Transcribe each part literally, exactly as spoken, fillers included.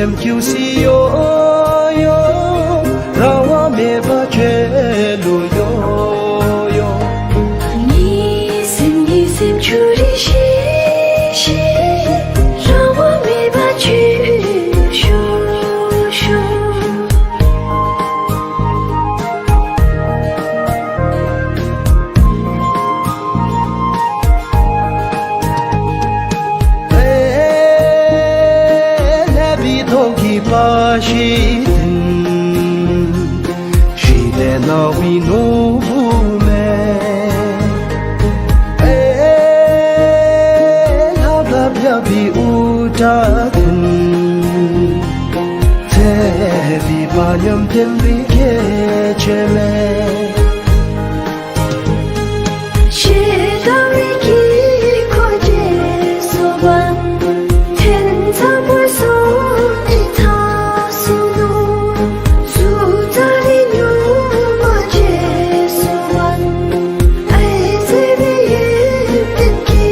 སེམས་སྐྱོ་སི་ཡོ་ཡོ། རང་དབང་མེད་པ་ཁྱོད་ལུ་ཡོ་ཡོ། ངེའི་སེམས་ངེའི་སེམས་ཁྱོད་རེ་ཤི་ཤི། རང་དབང་མེད་པ་ཁྱོད་ཤོ་ཤོ། ཨེ་ལྷ་བི་དོ་གི་པ་ཤི་ཐིན། ཤི་ལེ་ན་བི་ནོ་བུ་མེ། ཨེ་ལྷ་བི་བི་ཨུ་ཏྲ་ཐིན། ཚེ་བི་པ་ཉམས་ལྡན་བི་ཁྱེད་ཆེ་མེ། ཤེས་དང་རིག་གི་ཁོ་ཅེས་སོ་བན། ཐེན་ཚ་བུ་སོ་ནི་ཐ་སོ་ནུ། སུ་ཙ་ལི་ཉུ་མ་ཅེས་སོ་བན། ཨའི་ཟེ་བི་ཡེ་ཏེན་ཀེ་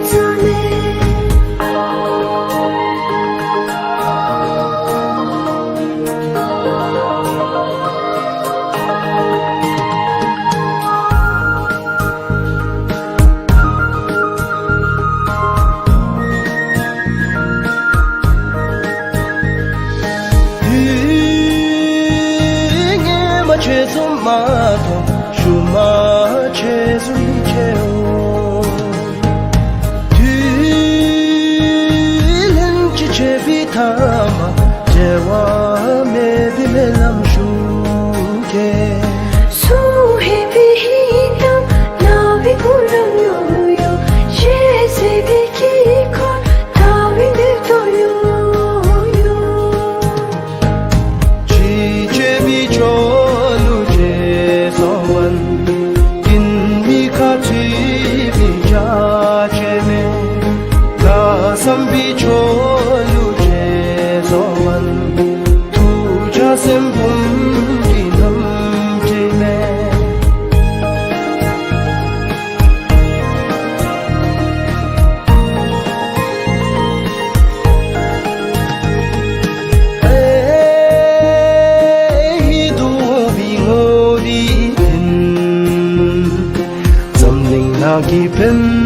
ཙ་མེ། དུས་ངན་མ་ཆེ་བཟུམ་མ་ཐོབ། ཤུལ་མ་ཆེ་བཟུམ་ཆེ་འོ། དུས་ལན་ཅིག་ཆེ་བི་ཐ་མ། བརྗེ་བ་མེད་པའི་སྨོན་ལམ་ཞུ་གེ། སུ་ཧེ་བི་ཧི་ཏམ་ན་བི་ཀུ་རམ་ཡོ་ཡོ། ཤེས་ཟེར་བི་ཀི་ཁོ་ད་བི་ནི་ཏོ་ཡོ་ཡོ། ཅི་ཅེ་བི་ཆོ་ལུ་ཅེ་སོ་བན། ཀིན་མི་ཁ་ཚུ་བི་ཅ་ཅེ་མེ། ལ་སམ་བི་ཆོ་ལུ་ཅེ་སོ་བན། ཐུགས་ཅ་སེམས་བུམ་གྱི་རྣམ་འདྲེས་མེ། ཨེ་ཧི་དུ་བི་ངོ་རི་ཐིན། འཛམ་གླིང་ནང་གི་ཕན་